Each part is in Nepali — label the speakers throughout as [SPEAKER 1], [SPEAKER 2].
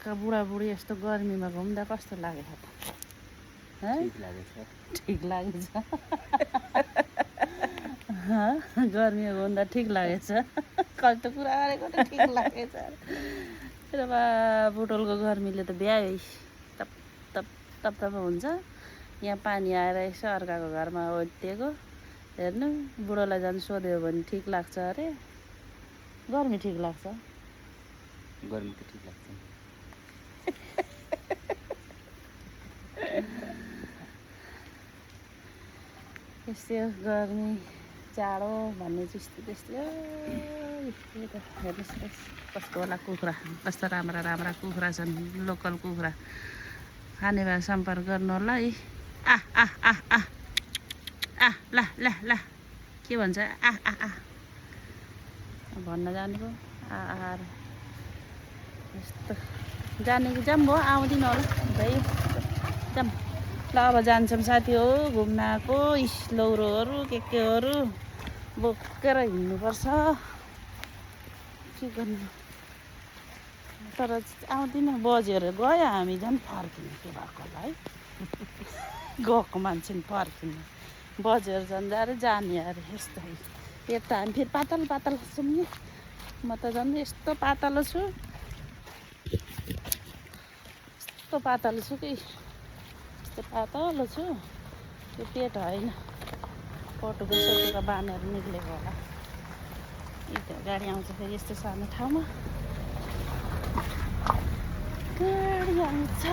[SPEAKER 1] यहाँका बुढाबुढी यस्तो गर्मीमा घुम्दा कस्तो लागेको त ठिक लागेछ गर्मीमा घुम्दा ठिक लागेछ कस्तो कुरा गरेको त ठिक लागेछ र बा बुटोलको गर्मीले त भ्याइ तप तप तप तप हुन्छ यहाँ पानी आएर यसो अर्काको घरमा ओत्तिएको हेर्नु बुढोलाई झन् सोध्यो भने ठिक लाग्छ अरे गर्मी ठिक लाग्छ
[SPEAKER 2] गर्मी त ठिक लाग्छ
[SPEAKER 1] यस्तै हो गर्मी जाडो भन्ने चाहिँ त्यस्तै हेर्नुहोस् कस्तो होला कुखुरा कस्तो राम्रा राम्रा कुखुरा छन् लोकल कुखुरा खाने भए सम्पर्क गर्नु होला है ल ल ल के भन्छ भन्न जानेको यस्तो जाने कि जाऊँ भयो आउँदिन होला भाइ जाऊँ ल अब जान्छौँ साथी हो घुम्न आएको लौरोहरू केहरू बोकेर हिँड्नुपर्छ के गर्नु तर आउँदिन बजेर गयो हामी झन् फर्किनु के भएको होला है गएको मान्छे पनि फर्किनु बजेर झन् अरे जाने अरे यस्तो एक त हामी फेरि पातल पातल छौँ नि म त झन् यस्तो पातलो छु यस्तो पातलो छु कि यस्तो पातलो छु त्यो पेट होइन पटुको सोटुको बाँधेर निक्लेको होला गाडी आउँछ फेरि यस्तो सानो ठाउँमा गाडी आउँछ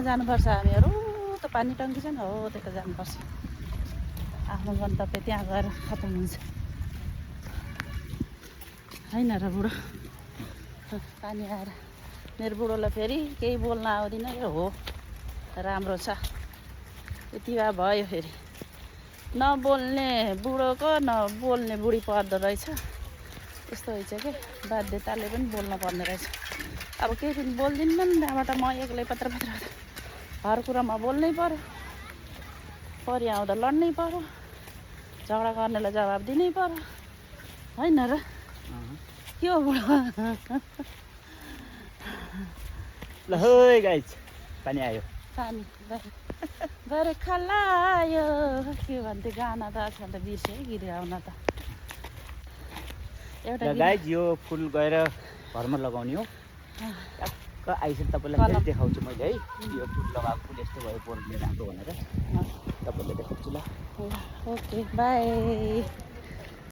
[SPEAKER 1] जानुपर्छ हामीहरू त पानी टङ्की छ नि हो त्यता जानुपर्छ आफ्नो गन्तव्य त्यहाँ गएर खतम हुन्छ होइन र बुढो पानी आएर मेरो बुढोलाई फेरि केही बोल्न आउँदिन के हो राम्रो छ यति भए भयो फेरि नबोल्ने बुढोको नबोल्ने बुढी पर्दो रहेछ यस्तो रहेछ कि बाध्यताले पनि बोल्न पर्ने रहेछ अब केही पनि बोल्दिनँ नि त्यहाँबाट म एक्लै पत्र हर कुरामा बोल्नै पर्यो परि आउँदा लड्नै पर्यो झगडा गर्नेलाई जवाब दिनै पर्यो होइन र के हो बुढो
[SPEAKER 2] ल है गाइस पानी आयो
[SPEAKER 1] पानी गरे खलायो के भन्थ्यो गाना त आजकल त बिर्सेँ है गीत गाउन त एउटा
[SPEAKER 2] गाइस यो फुल गएर घरमा लगाउने हो टक्क आइसक्यो तपाईँलाई फेरि देखाउँछु मैले है यो फुल लगाएको फुल यस्तो भयो बोल्ने राम्रो भनेर तपाईँलाई देखाउँछु ल
[SPEAKER 1] ओके बाई